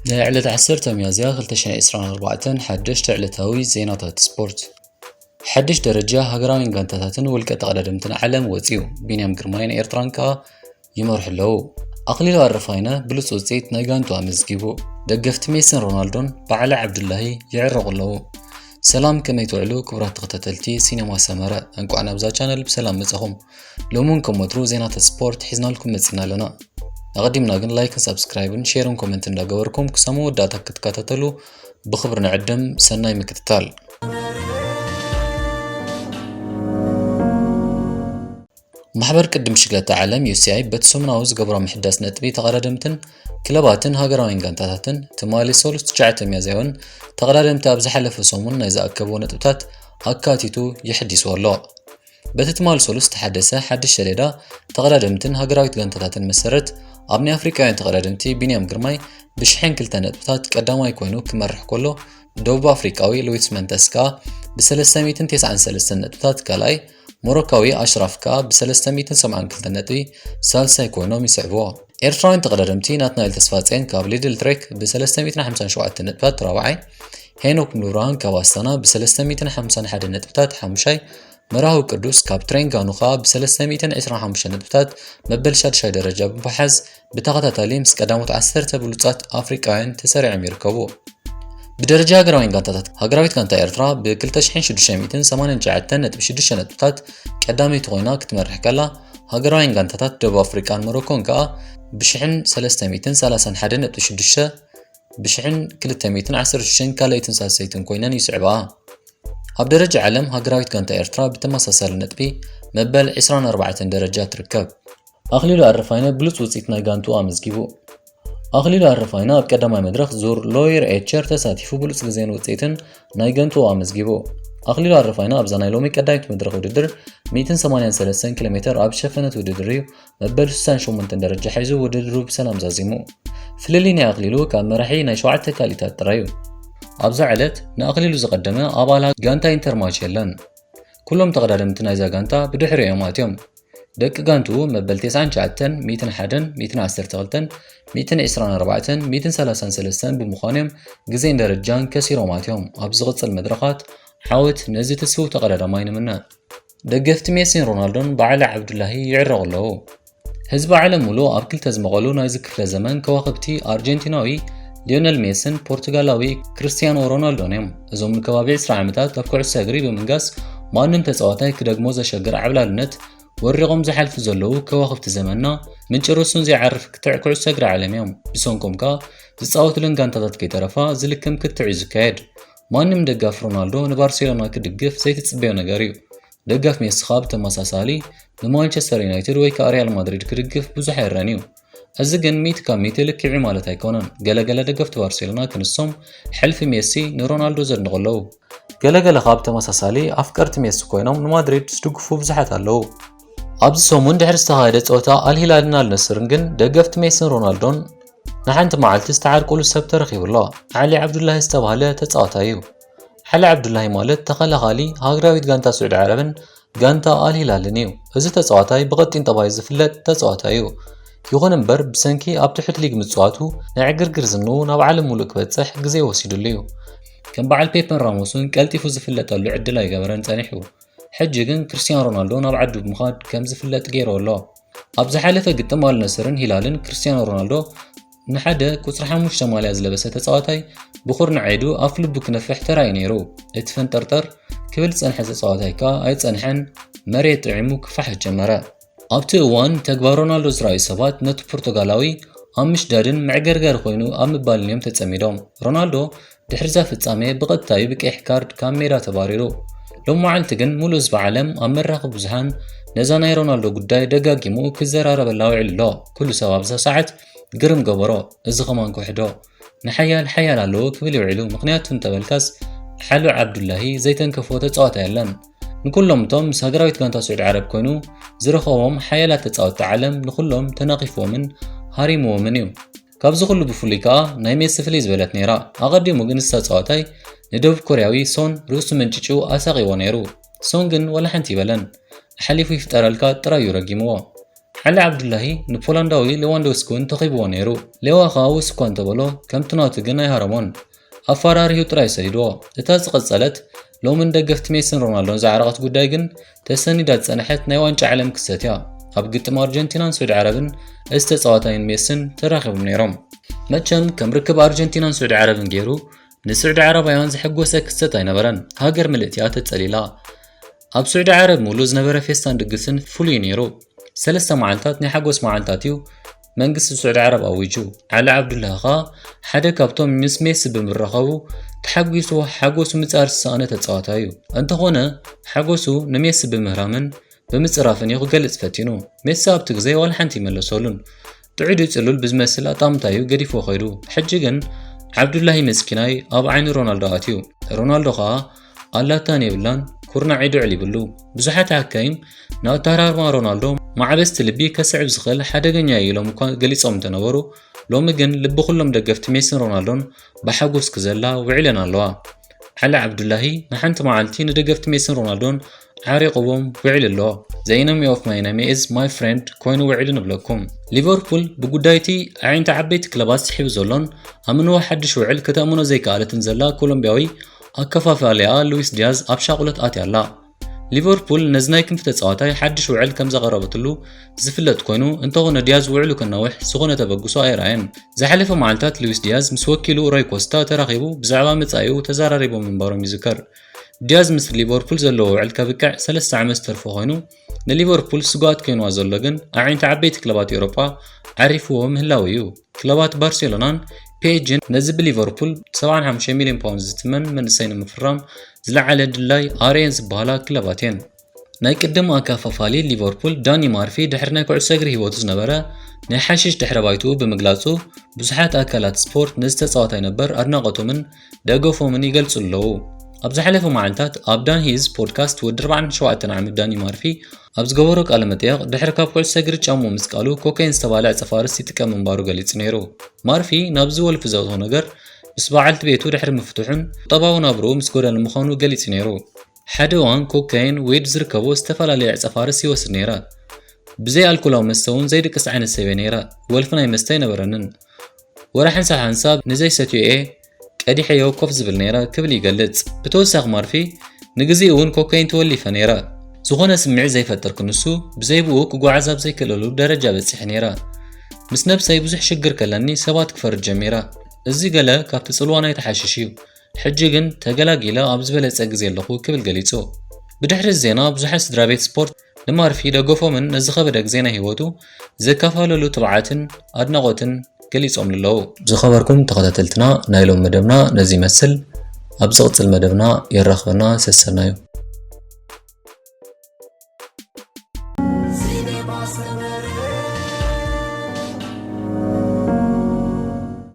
ናይ ዕለት ዓሰርተ ሚያዝያ ክልተ ሽሕን ዕስራን ኣርባዕተን ሓደሽቲ ዕለታዊ ዜናታት ስፖርት። ሓድሽ ደረጃ ሃገራውያን ጋንታታትን ውልቀ ተቐዳደምትን ዓለም ወጺኡ። ቢንያም ግርማይን ኤርትራን ከኣ ይመርሑ ኣለዉ። ኣኽሊሉ ኣረፋይነ ብሉጽ ውጽኢት ናይ ጋንቱ ኣመዝጊቡ። ደገፍቲ ሜስን ሮናልዶን በዓለ ዓብዱላሂ ይዕረቑ ኣለዉ። ሰላም፣ ከመይ ትውዕሉ ክቡራት ተኸታተልቲ ሲነማ ሰመረ? እንቋዕ ናብዛ ቻነል ብሰላም መጻኹም። ሎሚ እውን ከም ወትሩ ዜናታት ስፖርት ሒዝናልኩም መጺና ኣለና። ኣቐዲምና ግን ላይክን ሳብስክራይብን ሼርን ኮመንት እንዳገበርኩም ክሳብ መወዳእታ ክትከታተሉ ብኽብሪ ንዕድም። ሰናይ ምክትታል። ማሕበር ቅድም ሽግለታ ዓለም ዩ ሲ ኣይ በቲ ሰሙናዊ ዝገብሮ ምሕዳስ ነጥቢ ተቐዳደምትን ክለባትን ሃገራውያን ጋንታታትን ትማሊ ሰሉስ ትሽዓተ ሚያዝያ እውን ተቐዳደምቲ ኣብ ዝሓለፈ ሰሙን ናይ ዝኣከብዎ ነጥብታት ኣካቲቱ የሕዲስዎ ኣሎ። በቲ ትማሊ ሰሉስ ዝተሓደሰ ሓድሽ ሰሌዳ ተቐዳደምትን ሃገራዊት ጋንታታትን መሰረት ኣብ ናይ ኣፍሪቃውያን ተቐዳደምቲ ቢንያም ግርማይ ብሽሕን ክልተ ነጥብታት ቀዳማይ ኮይኑ ክመርሕ ከሎ ደቡብ ኣፍሪቃዊ ሉዊስ መንተስ ከኣ ብ ሰለስተ ሚእትን ተስዓን ሰለስተን ነጥብታት ካልኣይ፣ ሞሮካዊ ኣሽራፍ ከኣ ብ ሰለስተ ሚእትን ሰብዓን ክልተን ነጥቢ ሳልሳይ ኮይኖም ይስዕብዎ። ኤርትራውያን ተቐዳደምቲ ናትናኤል ተስፋጽዮን ካብ ሊድል ትሬክ ብ ሰለስተ ሚእትን ሓምሳን ሸውዓተን ነጥብታት ራብዓይ፣ ሄኖክ ንብርሃን ካብ ኣስታና ብ ሰለስተ ሚእትን ሓምሳን ሓደን ነጥብታት ሓሙሻይ፣ መርሃዊ ቅዱስ ካብ ትሬንጋኑ ከኣ ብ ሰለስተ ሚእትን ዕስራን ሓሙሽተን ነጥብታት መበል ሻድሻይ ደረጃ ብምሓዝ ብተኸታታሊ ምስ ቀዳሞት ዓሰርተ ብሉጻት ኣፍሪቃውያን ተሰሪዖም ይርከቡ። ብደረጃ ሃገራውያን ጋንታታት፣ ሃገራዊት ጋንታ ኤርትራ ብ ክልተ ሽሕን ሽዱሽተ ሚእትን ሰማንያን ትሽዓተን ነጥቢ ሽዱሽተ ነጥብታት ቀዳመይቲ ኮይና ክትመርሕ ከላ፣ ሃገራውያን ጋንታታት ደቡብ ኣፍሪቃን ሞሮኮን ከኣ ብሽሕን ሰለስተ ሚእትን ሰላሳን ሓደን ነጥቢ ሽዱሽተ፣ ብሽሕን ክልተ ሚእትን ዓሰርተ ሽዱሽተን ካልኣይትን ሳልሰይትን ኮይነን ይስዕባ። ኣብ ደረጃ ዓለም ሃገራዊት ጋንታ ኤርትራ ብተመሳሳሊ ነጥቢ መበል ዕስራን ኣርባዕተን ደረጃ ትርከብ። ኣኽሊሉ ኣረፋይነ ብሉጽ ውጽኢት ናይ ጋንቱ ኣመዝጊቡ። ኣኽሊሉ ኣረፋይነ ኣብ ቀዳማይ መድረኽ ዙር ሎየር ኤቸር ተሳቲፉ ብሉጽ ግዜን ውጽኢትን ናይ ጋንቱ ኣመዝጊቡ። ኣኽሊሉ ኣረፋይነ ኣብዛ ናይ ሎሚ ቀዳሚት መድረኽ ውድድር ሚእትን ሰማንያን ሰለስተን ኪሎ ሜተር ኣብ ዝሸፈነት ውድድር እዩ መበል ስሳን ሸሞንተን ደረጃ ሒዙ ውድድሩ ብሰላም ዛዚሙ። ፍልልይ ናይ ኣኽሊሉ ካብ መራሒ ናይ ሸውዓተ ካልኢታት ጥራይ እዩ። ኣብዛ ዕለት ንኣኽሊሉ ዝቐደመ ኣባላት ጋንታ ኢንተርማች የለን። ኩሎም ተቐዳደምቲ ናይዛ ጋንታ ብድሕሪኡ እዮም ኣትዮም። ደቂ ጋንትኡ መበል ተስዓን ትሽዓተን፣ ሚእትን ሓደን፣ ሚእትን ዓሰርተ ክልተን፣ ሚእትን ዕስራን ኣርባዕተን፣ ሚእትን ሰላሳን ሰለስተን ብምዃኖም ግዜን ደረጃን ከሲሮም ኣትዮም። ኣብ ዝቕጽል መድረኻት ዓወት ነዚ ትስፉው ተቐዳዳማይ ንምነ። ደገፍቲ ሜሲን ሮናልዶን በዓሊ ዓብዱላሂ ይዕረቑ ኣለዉ። ህዝቢ ዓለም ሙሉእ ኣብ ክልተ ዝመቐሉ ናይዚ ክፍለ ዘመን ከዋኽብቲ ኣርጀንቲናዊ ሊዮነል ሜስን ፖርቱጋላዊ ክርስቲያኖ ሮናልዶን እዮም። እዞም ንከባቢ ዕስራ ዓመታት ኣብ ኩዕሶ እግሪ ብምንጋስ ማንም ተጻዋታይ ክደግሞ ዘሸግር ዓብላልነት ወሪቖም ዝሓልፉ ዘለዉ ከዋኽብቲ ዘመንና ምንጪ ርእሱን ዘይዓርፍ ክትዕ ኩዕሶ እግሪ ዓለም እዮም። ብሰንኮም ከኣ ዝጻወቱለን ጋንታታት ከይተረፋ ዝልክም ክትዕ እዩ ዝካየድ። ማንም ደጋፊ ሮናልዶ ንባርሴሎና ክድግፍ ዘይትጽበዮ ነገር እዩ። ደጋፊ ሜሲ ከኣ ብተመሳሳሊ ንማንቸስተር ዩናይትድ ወይ ከኣ ሪያል ማድሪድ ክድግፍ ብዙሕ ኣይረን እዩ። እዚ ግን ሚእቲ ካብ ሚእቲ ልክዕ እዩ ማለት ኣይኮነን። ገለገለ ደገፍቲ ባርሴሎና ክንሶም ሕልፊ ሜሲ ንሮናልዶ ዘድንቑ ኣለዉ። ገለገለ ከኣ ብተመሳሳሊ ኣፍቀርቲ ሜሲ ኮይኖም ንማድሪድ ዝድግፉ ብዙሓት ኣለዉ። ኣብዚ ሰሙን ድሕሪ ዝተኻየደ ጸወታ ኣልሂላልን ኣልነስርን ግን ደገፍቲ ሜስን ሮናልዶን ንሓንቲ መዓልቲ ዝተዓርቁሉ ሰብ ተረኺቡ ኣሎ። ዓሊ ዓብዱላሂ ዝተባህለ ተጻዋታይ እዩ። ዓሊ ዓብዱላሂ ማለት ተኸላኻሊ ሃገራዊት ጋንታ ስዑዲ ዓረብን ጋንታ ኣልሂላልን እዩ። እዚ ተጻዋታይ ብቐጢን ጠባዩ ዝፍለጥ ተጻዋታይ እዩ። ይኹን እምበር ብሰንኪ ኣብ ትሑት ሊግ ምጽዋቱ ናይ ዕግርግር ዝንኡ ናብ ዓለም ሙሉእ ክበጽሕ ግዜ ወሲዱሉ እዩ። ከም በዓል ፔፐን ራሞስ እውን ቀልጢፉ ዝፍለጠሉ ዕድል ኣይገበረን ጸኒሑ። ሕጂ ግን ክርስቲያኖ ሮናልዶ ናብ ዓዱ ብምኻድ ከም ዝፍለጥ ገይርዎ ኣሎ። ኣብ ዝሓለፈ ግጥም ኣልነስርን ሂላልን ክርስቲያኖ ሮናልዶ ንሓደ ቁጽሪ ሓሙሽተ ማልያ ዝለበሰ ተጻዋታይ ብኹርናዕ ኢዱ ኣፍ ልቡ ክነፍሕ ተራእዩ ነይሩ። እቲ ፈንጠርጠር ክብል ዝጸንሐ ተጻዋታይ ከኣ ኣይጸንሐን፣ መሬት ጥዒሙ ክፋሕት ጀመረ። ኣብቲ እዋን ተግባር ሮናልዶ ዝረኣዩ ሰባት ነቲ ፖርቱጋላዊ ኣብ ምሽዳድን መዕገርገሪ ኮይኑ ኣብ ምባልን እዮም ተጸሚዶም። ሮናልዶ ድሕሪዛ ፍጻሜ ብቐጥታ እዩ ብቀይሕ ካርድ ካብ ሜዳ ተባሪሩ። ሎሚ መዓልቲ ግን ሙሉእ ህዝቢ ዓለም ኣብ መራኸቢ ብዙሃን ነዛ ናይ ሮናልዶ ጉዳይ ደጋጊሙ ክዘራረበላ ውዒሉ ኣሎ። ኩሉ ሰብ ኣብዛ ሰዓት ግርም ገበሮ። እዚ ከማን ክውሕዶ። ንሓያል ሓያል ኣለዎ ክብል ይውዒሉ። ምኽንያቱ እንተበልካስ ሓሉ ዓብዱላሂ ዘይተንከፎ ተጻዋታይ የለን። ንኩሎም እቶም ምስ ሃገራዊት ጋንታ ስዑዲ ዓረብ ኮይኑ ዝረኸቦም ሓያላት ተጻወትቲ ዓለም ንኩሎም ተናኺፍዎምን ሃሪምዎምን እዩ። ካብዚ ኩሉ ብፍሉይ ከኣ ናይ ሜሲ ፍልይ ዝበለት ነይራ። ኣቐዲሙ ግን እዚ ተጻዋታይ ንደቡብ ኮርያዊ ሶን ርእሱ መንጭጭው ኣሳቒዎ ነይሩ። ሶን ግን ዋላ ሓንቲ ይበለን። ኣሕሊፉ ይፍጠረልካ ጥራይ እዩ ረጊምዎ። ዓሊ ዓብዱላሂ ንፖላንዳዊ ሌዋንዶውስኪ እውን ተኺብዎ ነይሩ። ሌዋ ከኣ ውስ እኳ እንተበሎ፣ ከምቲ ናቱ ግን ኣይሃረሞን። ኣፈራሪሁ ጥራይ ሰዲድዎ። እታ ዝቐጸለት፣ ሎሚ ንደገፍቲ ሜስን ሮናልዶን ዝዓረቐት ጉዳይ ግን፣ ተሰኒዳ ዝጸንሐት ናይ ዋንጫ ዓለም ክስተት እያ። ኣብ ግጥም ኣርጀንቲናን ስዑዲ ዓረብን፣ እዚ ተጻዋታይን ሜስን ተራኺቦም ነይሮም። መቸም፣ ከም ርክብ ኣርጀንቲናን ስዑዲ ዓረብን ገይሩ፣ ንስዑዲ ዓረባውያን ዘሐጎሰ ክስተት ኣይነበረን። ሃገር ምልእቲ እያ ተጸሊላ። ኣብ ስዑዲ ዓረብ ሙሉ ዝነበረ ፌስታን ድግስን ፍሉይ ነይሩ። ሰለስተ መዓልታት ናይ ሓጎስ መዓልታት እዩ መንግስቲ ስዑዲ ዓረብ ኣዊጁ። ዓሊ ዓብዱላህ ኸኣ ሓደ ካብቶም ምስ ሜሲ ብምረኸቡ ተሓጒሱ፣ ሓጎሱ ምጻር ዝሰኣነ ተጻዋታይ እዩ። እንተኾነ፣ ሓጎሱ ንሜሲ ብምህራምን ብምጽራፍን እዩ ክገልጽ ፈቲኑ። ሜሲ ኣብቲ ግዜ ዋላ ሓንቲ ይመለሰሉን። ጥዑይ ድዩ ጽሉል ብዝመስል ኣጣምታ እዩ ገዲፍዎ ከይዱ። ሕጂ ግን ዓብዱላሂ መስኪናይ ኣብ ዓይኒ ሮናልዶ ኣትዩ። ሮናልዶ ኸኣ ኣላታን የብላን፣ ኩርናዕ ኢዱ ዕሊብሉ። ብዙሓት ሓካይም ንኣተሃራርማ ሮናልዶ ማዕበስቲ ልቢ ከስዕብ ዝኽእል ሓደገኛ እዩ ኢሎም እኳ ገሊጾም እንተነበሩ፣ ሎሚ ግን ልቢ ኩሎም ደገፍቲ ሜስን ሮናልዶን ብሓጎስ ክዘላ ውዒለን ኣለዋ። ዓሊ ዓብዱላሂ ንሓንቲ መዓልቲ ንደገፍቲ ሜስን ሮናልዶን ዓሪቕዎም ውዒሉ ኣሎ። The enemy of my enemy is my friend ኮይኑ ውዒሉ ንብለኩም። ሊቨርፑል ብጉዳይቲ ኣዒንቲ ዓበይቲ ክለባት ስሒቡ ዘሎን ኣምንዋ ሓድሽ ውዕል ከተእምኖ ዘይከኣለትን ዘላ ኮሎምቢያዊ ኣከፋፋሊኣ ሉዊስ ዲያዝ ኣብ ሻቑለት ኣትያ ኣላ። ሊቨርፑል ነዚ ናይ ክንፊ ተጻዋታይ ሓድሽ ውዕል ከም ዘቐረበትሉ ዝፍለጥ ኮይኑ፣ እንተኾነ ዲያዝ ውዕሉ ከናውሕ ዝኾነ ተበግሶ ኣይረኣየን። ዝሓለፈ መዓልታት ሉዊስ ዲያዝ ምስ ወኪሉ ሮይ ኮስታ ተራኺቡ ብዛዕባ መጻኢኡ ተዘራሪቦም ምንባሮም ይዝከር። ዲያዝ ምስ ሊቨርፑል ዘለዎ ውዕል ከብቅዕ ሰለስተ ዓመት ዝተርፎ ኮይኑ፣ ንሊቨርፑል ስጉኣት ኮይንዋ ዘሎ ግን ኣዒንቲ ዓበይቲ ክለባት ኤውሮጳ ዓሪፍዎ ምህላው እዩ። ክለባት ባርሴሎናን ፒኤስጂን ነዚ ብሊቨርፑል ሰብዓን ሓሙሽተ ሚልዮን ፓውንድ ዝትመን መንእሰይ ንምፍራም ዝለዓለ ድላይ ኣርእየን ዝበሃላ ክለባት እየን። ናይ ቅድም ኣከፋፋሊ ሊቨርፑል ዳኒ ማርፊ ድሕሪ ናይ ኩዕሶ እግሪ ህይወቱ ዝነበረ ናይ ሓሽሽ ድሕረ ባይትኡ ብምግላጹ፣ ብዙሓት ኣካላት ስፖርት ነዚ ተጻዋታይ ነበር ኣድናቖቶምን ደገፎምን ይገልጹ ኣለዉ። ኣብ ዝሓለፈ መዓልታት ኣብ ዳን ሂዝ ፖድካስት ወዲ ኣርባዓን ሸውዓተን ዓመት ዳኒ ማርፊ ኣብ ዝገበሮ ቃለ መጠየቕ ድሕሪ ካብ ኩዕሶ እግሪ ጫምኡ ምስቃሉ ኮካይን ዝተባህለ ዕጸ ፋርስ ይጥቀም ምንባሩ ገሊጹ ነይሩ። ማርፊ ናብዚ ወልፊ ዘእትዎ ነገር ምስ በዓልቲ ቤቱ ድሕሪ ምፍትሑን ቁጠባዊ ናብርኡ ምስ ጎደለ ምዃኑ ገሊጹ ነይሩ። ሓደ እዋን ኮካይን ዊድ ዝርከቦ ዝተፈላለየ ዕጸ ፋርስ ይወስድ ነይረ። ብዘይ ኣልኮላዊ መስተ እውን ዘይድቅስ ዓይነት ሰብ እየ ነይረ። ወልፊ ናይ መስተ ኣይነበረንን። ወረ ሓንሳብ ሓንሳብ ንዘይሰትዮ እየ ቀዲሐዮ ኮፍ ዝብል ነይረ ክብል ይገልጽ። ብተወሳኺ ማርፊ ንግዜኡ እውን ኮካይን ተወሊፈ ነይረ። ዝኾነ ስምዒት ዘይፈጠርኩ ንሱ ብዘይ ብኡ ክጓዓዝ ኣብ ዘይክእለሉ ደረጃ በጺሐ ነይረ። ምስ ነብሰይ ብዙሕ ሽግር ከለኒ ሰባት ክፈርድ ጀሚረ። እዚ ገለ ካብቲ ጽልዋ ናይቲ ሓሽሽ እዩ። ሕጂ ግን ተገላጊለ ኣብ ዝበለጸ ግዜ ኣለኹ ክብል ገሊጹ። ብድሕሪ እዚ ዜና ብዙሓት ስድራ ቤት ስፖርት ንማርፊ ደገፎምን ነዚ ከበደ ግዜ ናይ ህይወቱ ዘካፈለሉ ትብዓትን ኣድናቖትን ገሊጾምሉ ኣለዉ። ዝኸበርኩም ተኸታተልትና ናይ ሎም መደብና ነዚ ይመስል። ኣብ ዝቕጽል መደብና የራኽበና ሰሰናዩ።